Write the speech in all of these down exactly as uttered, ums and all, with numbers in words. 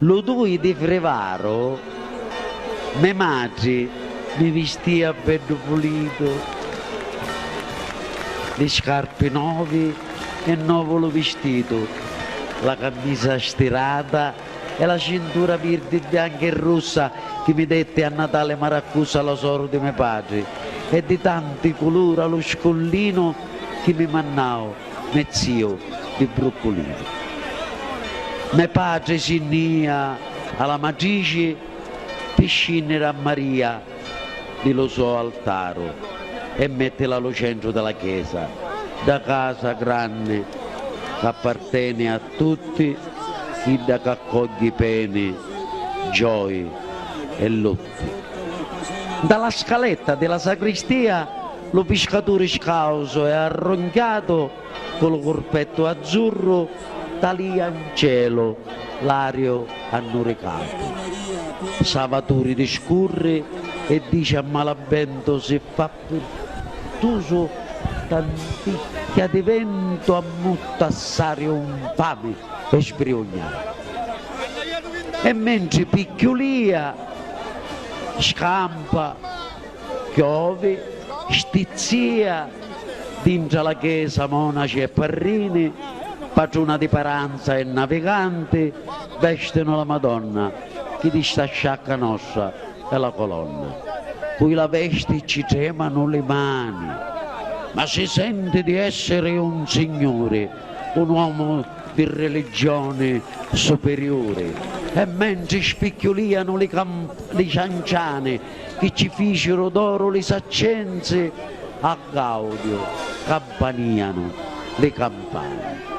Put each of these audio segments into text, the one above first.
Lu dui di Frivaru me matri mi vistìa beddu pulitu, li scarpi novi e novu lu vistitu, la cammisa stirata e la cintura virdi, bianca e russa chi mi detti a Natali Maraccusa, la soru di me patri, e di tanti culura lu scullinu chi mi mannau me ziu di Brucculinu. Me patri si nni ia a la matrici pi scinniri a Maria di lu so altaru e mettila a lu centru di la chiesa, dda casa granni c'apparteni a tutti, idda c'accogghie peni, gioi e lutti. Nta la scaletta di la sacristia lu piscaturi scausu e arrunchiatu cu lu curpettu azzurru talìa 'n celu l'ariu annuricatu. Savaturi discurri e dici a malabbentu si fa pirtusu, tanticchia di ventu ammutta assari un fami e sbriugnatu. E mentri picchiulìa, scampa, chiovi, stizzìa, dintra la chiesa monaci e parrini, patruna di Paranza e naviganti, vestinu la Madonna chi di sta sciacca nostra è la colonna. Cui la vesti ci tremanu li mani, ma si senti di essiri un signuri, un uomu di religioni supiriuri. E mentri spicchiulìanu li cam-, li cianciani chi ci ficiru d'oru li saccenzi, a gaudiu campanìanu li campani.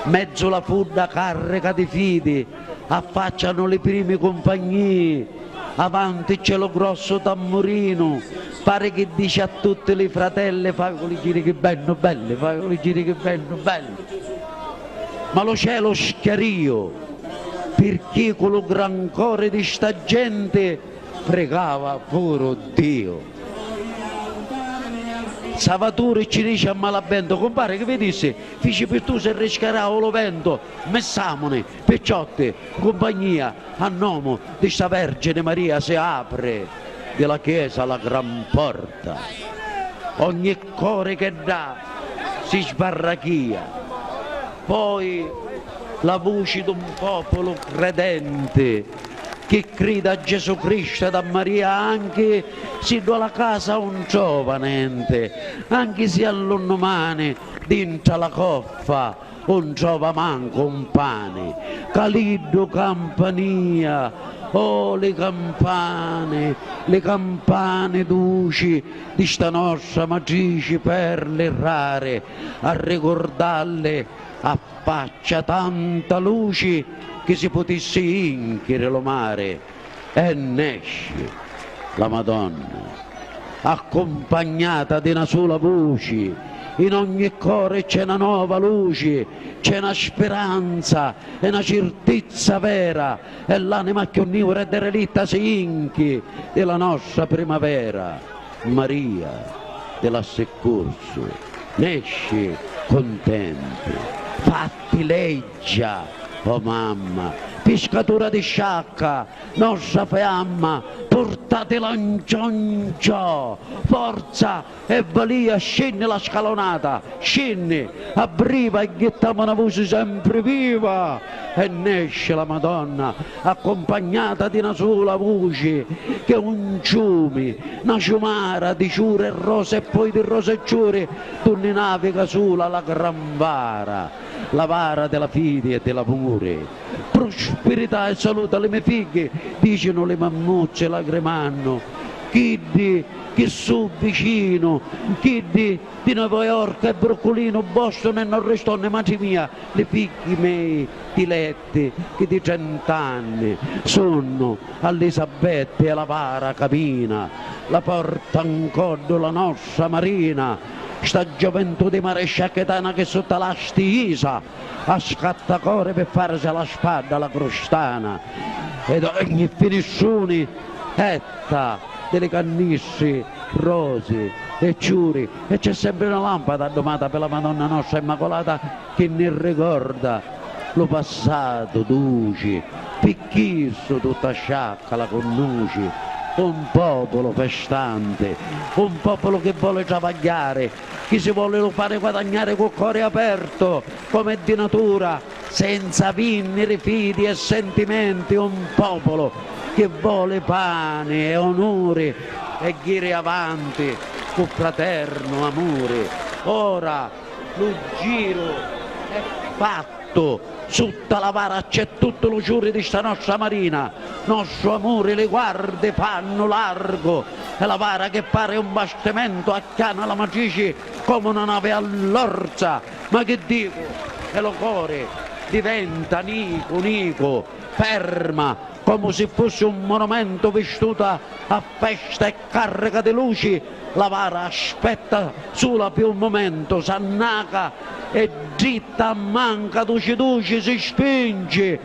Mezzu la fudda carrica di fidi affaccianu li primi cumpagnii, avanti c'è lu grossu tammurinu, pari chi dici a tutti li fratelli: "Fai cu li giri chi vennu belli, fai cu li giri chi vennu belli." Ma lu celu schiarìu, pirchì cu lu gran cori di sta genti prigava puru Diu. Savaturi ci dici a malabbentu: "Cumpari, chi vi dissi? Fici pirtusu e riscarau lu ventu. Missàmuni, picciotti, cumpagnia, a nomu di sta Vergini Maria si apri di la chiesa la gran porta." Ogni cori che dà si sbarrachìa. Poi la vuci d'un populu credenti chi cridi a Gesù Cristu ed a Maria, anchi siddu a la casa 'un trova nenti, anchi si a lu nnumani dintra la coffa 'un trova mancu un pani, ca l'iddu campanìa, oh, li campani, li campani duci di sta nostra matrici, perli rari, a ricurdalli affaccia tanta luci chi si putissi jinchiri lu mari. E nesci la Madonna, accumpagnata di na sula vuci. In ogni cori c'è na nova luci, c'è na spiranza e na cirtizza vera, e l'anima cchiù niura e derelitta si jinchi di la nostra primavera. Maria di l'assicursu, nesci cuntenti, fatti leggia, o mamma, piscatura di sciacca, nostra fiamma, purtatila 'n ciò-'nciò, forza e valia, scinni la scalunata, scinni, abbriva e ghittamu na vuci sempri viva, e nesci la Madonna, accumpagnata di na sula vuci, ch'è un ciumi, na ciumara di ciuri e rosi e poi di rosi e ciuri, dunni navica sula la gran vara, la vara di la fidi e di l'amuri. Pruspirità e saluti a li me figghi, dicinu li mammuzzi lacrimannu, chiddi chi su vicinu, chiddi di Nova York e Brucculinu, Boston e Norriston, matri mia, li figghi mei diletti chi di trent'anni sunnu Alisabetti e la vara camina, la porta 'n coddu la nostra Marina, sta gioventù di mari e sciacchitana chi sutta l'asti jisa a scattacori pi farisi a la spadda la crustana, ed ogni finistruni etta di li cannistri rosi e ciuri, e c'è sempri na lampada addumata pi la Madonna nostra Immaculata chi ni ricorda Lu passatu duci, pi chistu tutta sciacca la cunnuci, un populu festanti, un populu chi voli travagghiari, chi si voli lu pani guadagnari cu cori apertu, com'è di natura, senza vinniri fidi e sentimenti, un populu chi voli pani e onuri e ghiri avanti cu fraternu amuri. Ora lu giru è fattu, sutta la vara c'è tuttu lu ciuri di sta nostra marina, nostru amuri li guardi fannu largu e la vara chi pari un bastimentu acchiana la matrici comu na navi all'orza, ma chi dicu, e lu cori diventa nicu nicu, ferma comu si fussi un monumentu vistuta a festa e carrica di luci, la vara aspetta sula pi un mumentu, s'annaca e dritta a manca duci duci si spingi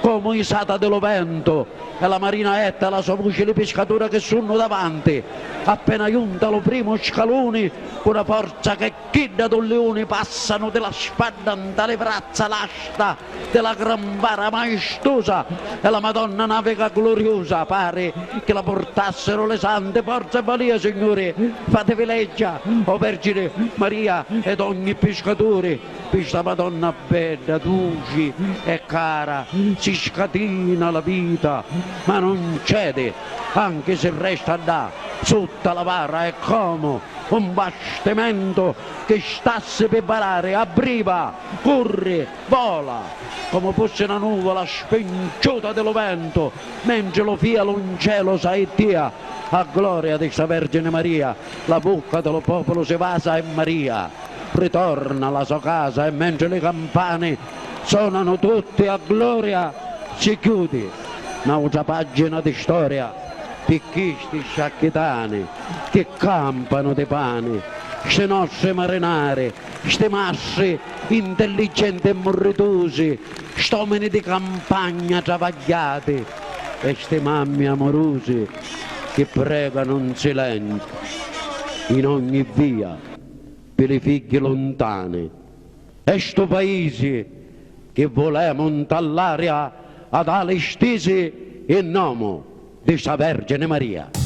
comu isata di lu ventu e la marina etta la so vuci li piscatura chi sunnu davanti, appena junta lu primu scaluni cu na forza che chidda d'un liuni passanu di la spadda nta li vrazza l'asta di la gran vara maistusa e la Madonna navica gluriusa, pari chi la purtassiru li santi, forza e valia, Signuri, fativi leggia, o Vergini Maria, ed ogni piscaturi, pi sta Madonna bedda, duci e cara, si scatina la vita, ma non cedi, anchi si resta ddà, sutta la vara e comu un bastimentu chi stassi pi varari, abbriva, curri, vola, comu fussi na nuvola spinciuta di lu ventu, mentri lu fialu n celu s'aitia a gloria di sta Vergini Maria, la vucca di lu populu si vasa e Maria ritorna a la so casa e mentri li campani sonanu tutti a gloria si chiudi nautra pagina di storia pi chisti sciacchitani chi campanu di pani, sti nostri marinari, sti mastri intelligenti e murritusi, st'omini di campagna travagghiati e sti mammi amurusi chi preganu in silenziu in ogni via pi li figghi luntani e stu paisi chi vulemu nta l'aria ad ali stisi in nomu di sta Vergini Maria.